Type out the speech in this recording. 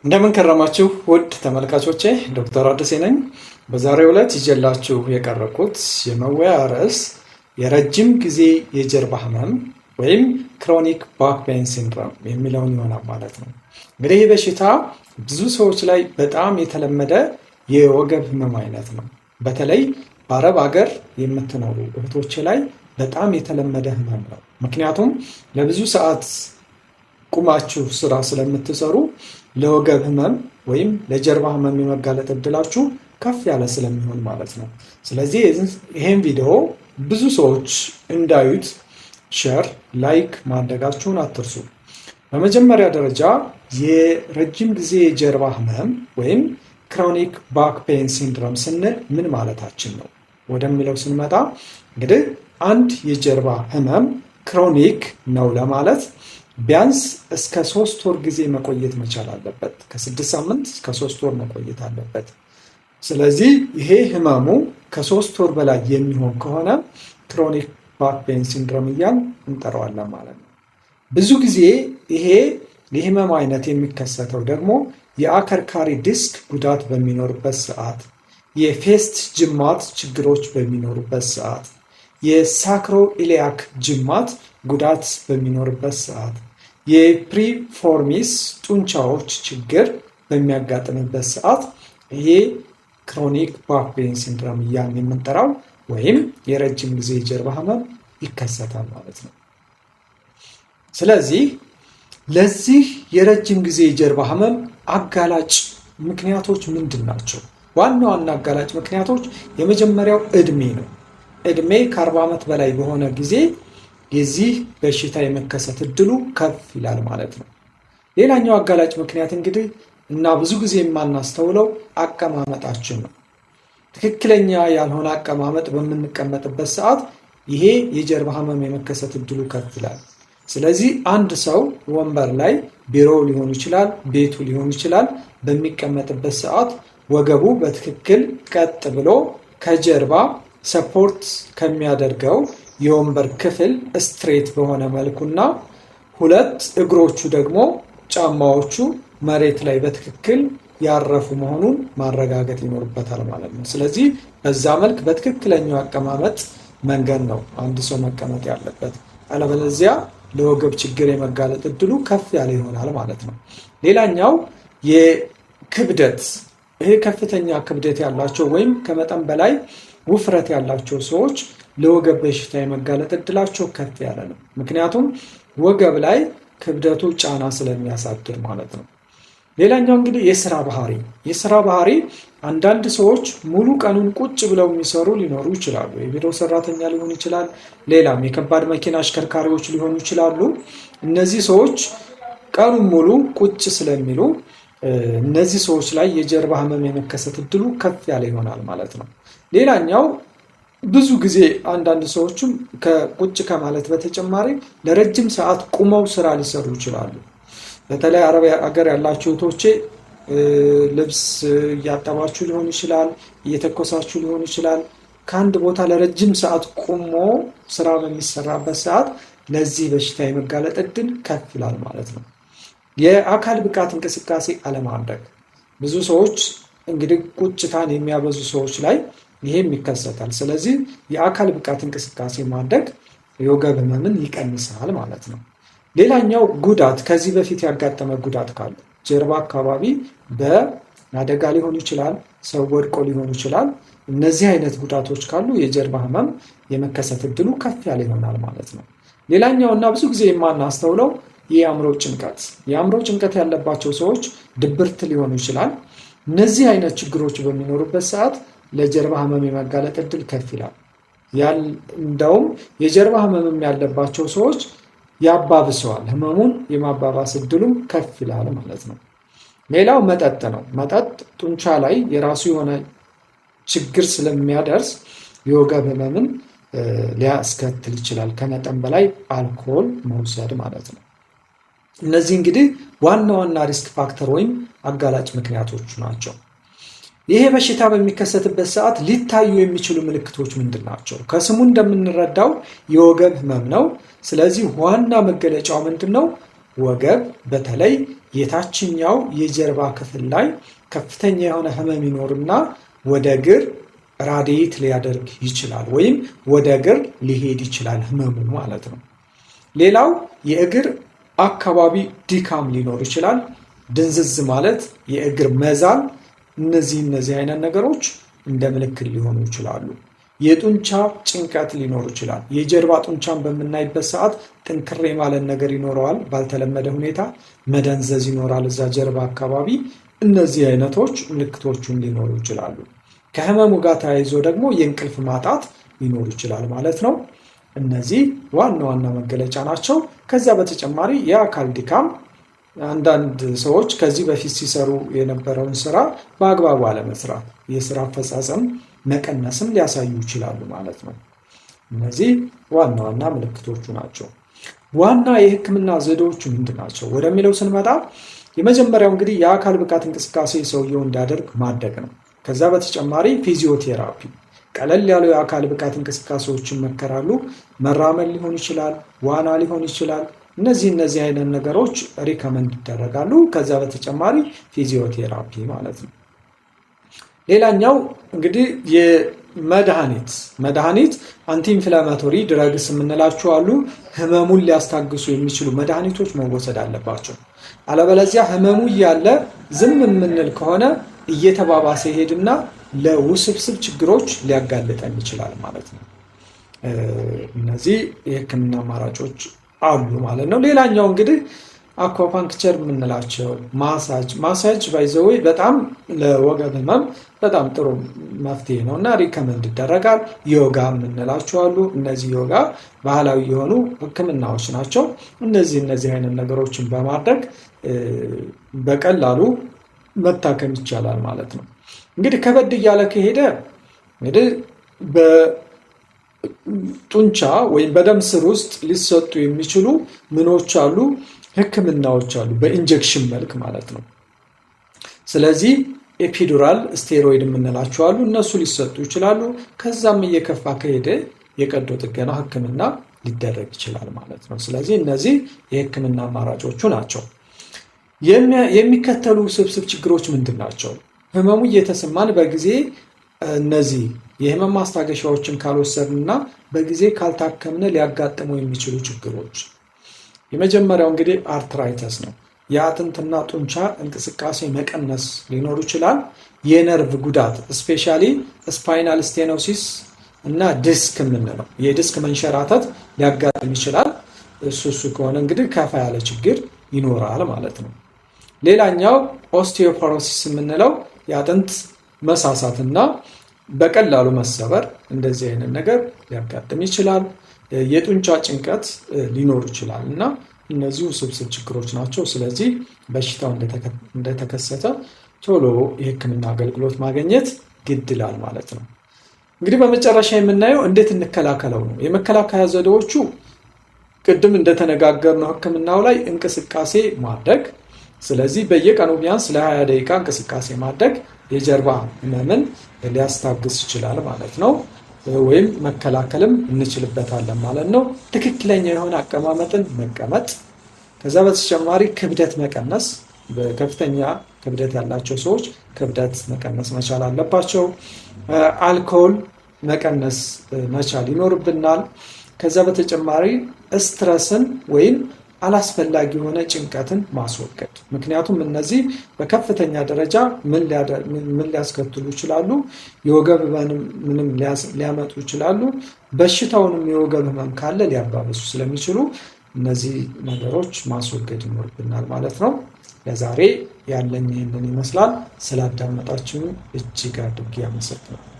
እንደምን ከረማችሁ ውድ ተመልካቾቼ፣ ዶክተር አዲሴ ነኝ። በዛሬው ዕለት ይዤላችሁ የቀረብኩት የመወያያ ርዕስ የረጅም ጊዜ የጀርባ ህመም ወይም chronic back pain syndrome የሚለውን ይሆናል ማለት ነው። እንግዲህ ይህ በሽታ ብዙ ሰዎች ላይ በጣም የተለመደ የወገብ ህመም አይነት ነው። በተለይ በአረብ ሀገር የምትኖሩ እህቶቼ ላይ በጣም የተለመደ ህመም ነው። ምክንያቱም ለብዙ ሰዓት ቁማችሁ ስራ ስለምትሰሩ ለወገብ ህመም ወይም ለጀርባ ህመም የመጋለጥ እድላችሁ ከፍ ያለ ስለሚሆን ማለት ነው። ስለዚህ ይሄን ቪዲዮ ብዙ ሰዎች እንዲያዩት share፣ like ማድረጋችሁን አትርሱ። በመጀመሪያ ደረጃ የረጅም ጊዜ የጀርባ ህመም ወይም chronic back pain syndrome ስንል ምን ማለታችን ነው ወደሚለው ስንመጣ፣ እንግዲህ አንድ የጀርባ ህመም chronic ነው ለማለት ቢያንስ እስከ 3 ወር ጊዜ መቆየት መቻል አለበት። ከ6 ሳምንት እስከ 3 ወር መቆየት አለበት። ስለዚህ ይሄ ህመሙ ከ3 ወር በላይ የሚሆን ከሆነ chronic back pain syndrome እያልን እንጠራዋለን ማለት ነው። ብዙ ጊዜ ይሄ የህመም አይነት የሚከሰተው ደግሞ የአከርካሪ ዲስክ ጉዳት በሚኖርበት ሰዓት፣ የ facet ጅማት ችግሮች በሚኖሩበት ሰዓት፣ የ sacroiliac ጅማት ጉዳት በሚኖርበት ሰዓት፣ የ piriformis ጡንቻዎች ችግር በሚያጋጥምበት ሰዓት ይሄ chronic back pain syndrome እያልን የምንጠራው ወይም የረጅም ጊዜ የጀርባ ህመም ይከሰታል ማለት ነው። ስለዚህ ለዚህ የረጅም ጊዜ የጀርባ ህመም አጋላጭ ምክንያቶች ምንድን ናቸው? ዋና ዋና አጋላጭ ምክንያቶች የመጀመሪያው እድሜ ነው። እድሜ ከ40 ዓመት በላይ በሆነ ጊዜ የዚህ በሽታ የመከሰት እድሉ ከፍ ይላል ማለት ነው። ሌላኛው አጋላጭ ምክንያት እንግዲህ እና ብዙ ጊዜ የማናስተውለው አቀማመጣችን ነው። ትክክለኛ ያልሆነ አቀማመጥ በምንቀመጥበት ሰዓት ይሄ የጀርባ ህመም የመከሰት እድሉ ከፍ ይላል። ስለዚህ አንድ ሰው ወንበር ላይ፣ ቢሮው ሊሆን ይችላል፣ ቤቱ ሊሆን ይችላል፣ በሚቀመጥበት ሰዓት ወገቡ በትክክል ቀጥ ብሎ ከጀርባ support ከሚያደርገው የወንበር ክፍል straight በሆነ መልኩና ሁለት እግሮቹ ደግሞ ጫማዎቹ መሬት ላይ በትክክል ያረፉ መሆኑን ማረጋገጥ ይኖርበታል ማለት ነው። ስለዚህ በዛ መልክ በትክክለኛው አቀማመጥ መንገድ ነው አንድ ሰው መቀመጥ ያለበት። አለበለዚያ ለወገብ ችግር የመጋለጥ እድሉ ከፍ ያለ ይሆናል ማለት ነው። ሌላኛው የክብደት፣ ይሄ ከፍተኛ ክብደት ያላቸው ወይም ከመጠን በላይ ውፍረት ያላቸው ሰዎች ለወገብ በሽታ የመጋለጥ እድላቸው ከፍ ያለ ነው። ምክንያቱም ወገብ ላይ ክብደቱ ጫና ስለሚያሳድር ማለት ነው። ሌላኛው እንግዲህ የስራ ባህሪ። የስራ ባህሪ አንዳንድ ሰዎች ሙሉ ቀኑን ቁጭ ብለው የሚሰሩ ሊኖሩ ይችላሉ። የቢሮ ሰራተኛ ሊሆን ይችላል። ሌላም የከባድ መኪና አሽከርካሪዎች ሊሆኑ ይችላሉ። እነዚህ ሰዎች ቀኑን ሙሉ ቁጭ ስለሚሉ እነዚህ ሰዎች ላይ የጀርባ ህመም የመከሰት እድሉ ከፍ ያለ ይሆናል ማለት ነው። ሌላኛው ብዙ ጊዜ አንዳንድ ሰዎችም ከቁጭ ከማለት በተጨማሪ ለረጅም ሰዓት ቁመው ስራ ሊሰሩ ይችላሉ። በተለይ አረብ ሀገር ያላችሁ እህቶቼ ልብስ እያጠባችሁ ሊሆን ይችላል፣ እየተኮሳችሁ ሊሆን ይችላል። ከአንድ ቦታ ለረጅም ሰዓት ቁሞ ስራ በሚሰራበት ሰዓት ለዚህ በሽታ የመጋለጥ እድል ከፍ ይላል ማለት ነው። የአካል ብቃት እንቅስቃሴ አለማድረግ፣ ብዙ ሰዎች እንግዲህ ቁጭታን የሚያበዙ ሰዎች ላይ ይሄም ይከሰታል። ስለዚህ የአካል ብቃት እንቅስቃሴ ማድረግ የወገብ ህመምን ይቀንሳል ማለት ነው። ሌላኛው ጉዳት፣ ከዚህ በፊት ያጋጠመ ጉዳት ካለ ጀርባ አካባቢ በአደጋ ሊሆን ይችላል፣ ሰው ወድቆ ሊሆን ይችላል። እነዚህ አይነት ጉዳቶች ካሉ የጀርባ ህመም የመከሰት እድሉ ከፍ ያለ ይሆናል ማለት ነው። ሌላኛው እና ብዙ ጊዜ የማናስተውለው የአእምሮ ጭንቀት። የአእምሮ ጭንቀት ያለባቸው ሰዎች ድብርት ሊሆኑ ይችላል። እነዚህ አይነት ችግሮች በሚኖሩበት ሰዓት ለጀርባ ህመም የመጋለጥ እድል ከፍ ይላል። እንደውም የጀርባ ህመምም ያለባቸው ሰዎች ያባብሰዋል። ህመሙን የማባባስ እድሉም ከፍ ይላል ማለት ነው። ሌላው መጠጥ ነው። መጠጥ ጡንቻ ላይ የራሱ የሆነ ችግር ስለሚያደርስ የወገብ ህመምን ሊያስከትል ይችላል። ከመጠን በላይ አልኮል መውሰድ ማለት ነው። እነዚህ እንግዲህ ዋና ዋና risk factor ወይም አጋላጭ ምክንያቶቹ ናቸው። ይሄ በሽታ በሚከሰትበት ሰዓት ሊታዩ የሚችሉ ምልክቶች ምንድን ናቸው? ከስሙ እንደምንረዳው የወገብ ህመም ነው። ስለዚህ ዋና መገለጫው ምንድን ነው? ወገብ በተለይ የታችኛው የጀርባ ክፍል ላይ ከፍተኛ የሆነ ህመም ይኖርና ወደ እግር radiate ሊያደርግ ይችላል፣ ወይም ወደ እግር ሊሄድ ይችላል ህመሙ ማለት ነው። ሌላው የእግር አካባቢ ድካም ሊኖር ይችላል። ድንዝዝ ማለት፣ የእግር መዛል፣ እነዚህ አይነት ነገሮች እንደ ምልክት ሊሆኑ ይችላሉ። የጡንቻ ጭንቀት ሊኖር ይችላል። የጀርባ ጡንቻን በምናይበት ሰዓት ጥንክሬ ማለት ነገር ይኖረዋል። ባልተለመደ ሁኔታ መደንዘዝ ይኖራል እዛ ጀርባ አካባቢ። እነዚህ አይነቶች ምልክቶቹን ሊኖሩ ይችላሉ። ከህመሙ ጋር ተያይዞ ደግሞ የእንቅልፍ ማጣት ሊኖር ይችላል ማለት ነው። እነዚህ ዋና ዋና መገለጫ ናቸው። ከዚያ በተጨማሪ የአካል ድካም፣ አንዳንድ ሰዎች ከዚህ በፊት ሲሰሩ የነበረውን ስራ በአግባቡ አለመስራት፣ የስራ አፈጻጸም መቀነስም ሊያሳዩ ይችላሉ ማለት ነው። እነዚህ ዋና ዋና ምልክቶቹ ናቸው። ዋና የህክምና ዘዴዎቹ ምንድን ናቸው ወደሚለው ስንመጣ የመጀመሪያው እንግዲህ የአካል ብቃት እንቅስቃሴ ሰውየው እንዲያደርግ ማድረግ ነው። ከዛ በተጨማሪ ፊዚዮቴራፒ፣ ቀለል ያሉ የአካል ብቃት እንቅስቃሴዎችን ይመከራሉ። መራመድ ሊሆን ይችላል፣ ዋና ሊሆን ይችላል። እነዚህ አይነት ነገሮች recommend ይደረጋሉ። ከዛ በተጨማሪ ፊዚዮቴራፒ ማለት ነው። ሌላኛው እንግዲህ የመድኃኒት መድኃኒት anti-inflammatory drugs የምንላቸው አሉ። ህመሙን ሊያስታግሱ የሚችሉ መድኃኒቶች መወሰድ አለባቸው። አለበለዚያ ህመሙ እያለ ዝም የምንል ከሆነ እየተባባሰ ይሄድና ለውስብስብ ችግሮች ሊያጋልጠን ይችላል ማለት ነው። እነዚህ የህክምና አማራጮች አሉ ማለት ነው። ሌላኛው እንግዲህ አኳፓንክቸር የምንላቸው massage፣ massage by the way በጣም ለወገብ ህመም በጣም ጥሩ መፍትሄ ነው እና recommend ይደረጋል። ዮጋ የምንላቸው አሉ። እነዚህ ዮጋ ባህላዊ የሆኑ ህክምናዎች ናቸው። እነዚህ አይነት ነገሮችን በማድረግ በቀላሉ መታከም ይቻላል ማለት ነው። እንግዲህ ከበድ እያለ ከሄደ እንግዲህ በጡንቻ ወይም በደም ስር ውስጥ ሊሰጡ የሚችሉ ምኖች አሉ፣ ህክምናዎች አሉ፣ በ injection መልክ ማለት ነው። ስለዚህ epidural steroid የምንላቸው አሉ፣ እነሱ ሊሰጡ ይችላሉ። ከዛም እየከፋ ከሄደ የቀዶ ጥገና ህክምና ሊደረግ ይችላል ማለት ነው። ስለዚህ እነዚህ የህክምና አማራጮቹ ናቸው። የሚከተሉ ውስብስብ ችግሮች ምንድን ናቸው? ህመሙ እየተሰማን በጊዜ እነዚህ የህመም ማስታገሻዎችን ካልወሰድንና በጊዜ ካልታከምን ሊያጋጥሙ የሚችሉ ችግሮች የመጀመሪያው እንግዲህ arthritis ነው። የአጥንትና ጡንቻ እንቅስቃሴ መቀነስ ሊኖር ይችላል። የነርቭ ጉዳት especially spinal stenosis እና ዲስክ የምንለው የዲስክ መንሸራተት ሊያጋጥም ይችላል። እሱ ከሆነ እንግዲህ ከፋ ያለ ችግር ይኖራል ማለት ነው። ሌላኛው osteoporosis የምንለው የአጥንት መሳሳትና በቀላሉ መሰበር እንደዚህ አይነት ነገር ሊያጋጥም ይችላል። የጡንቻ ጭንቀት ሊኖር ይችላል እና እነዚህ ውስብስብ ችግሮች ናቸው። ስለዚህ በሽታው እንደተከሰተ ቶሎ የሕክምና አገልግሎት ማግኘት ግድ ይላል ማለት ነው። እንግዲህ በመጨረሻ የምናየው እንዴት እንከላከለው ነው። የመከላከያ ዘዴዎቹ ቅድም እንደተነጋገርነው ሕክምናው ላይ እንቅስቃሴ ማድረግ። ስለዚህ በየቀኑ ቢያንስ ለ20 ደቂቃ እንቅስቃሴ ማድረግ የጀርባ ህመምን ሊያስታግስ ይችላል ማለት ነው። ወይም መከላከልም እንችልበታለን ማለት ነው። ትክክለኛ የሆነ አቀማመጥን መቀመጥ፣ ከዛ በተጨማሪ ክብደት መቀነስ፣ በከፍተኛ ክብደት ያላቸው ሰዎች ክብደት መቀነስ መቻል አለባቸው። አልኮል መቀነስ መቻል ይኖርብናል። ከዛ በተጨማሪ stress ን ወይም አላስፈላጊ የሆነ ጭንቀትን ማስወገድ። ምክንያቱም እነዚህ በከፍተኛ ደረጃ ምን ሊያስከትሉ ይችላሉ? የወገብ ህመምንም ሊያመጡ ይችላሉ። በሽታውንም የወገብ ህመም ካለ ሊያባብሱ ስለሚችሉ እነዚህ ነገሮች ማስወገድ ይኖርብናል ማለት ነው። ለዛሬ ያለኝ ይህንን ይመስላል። ስላዳመጣችሁ እጅግ አድርጌ አመሰግናለሁ።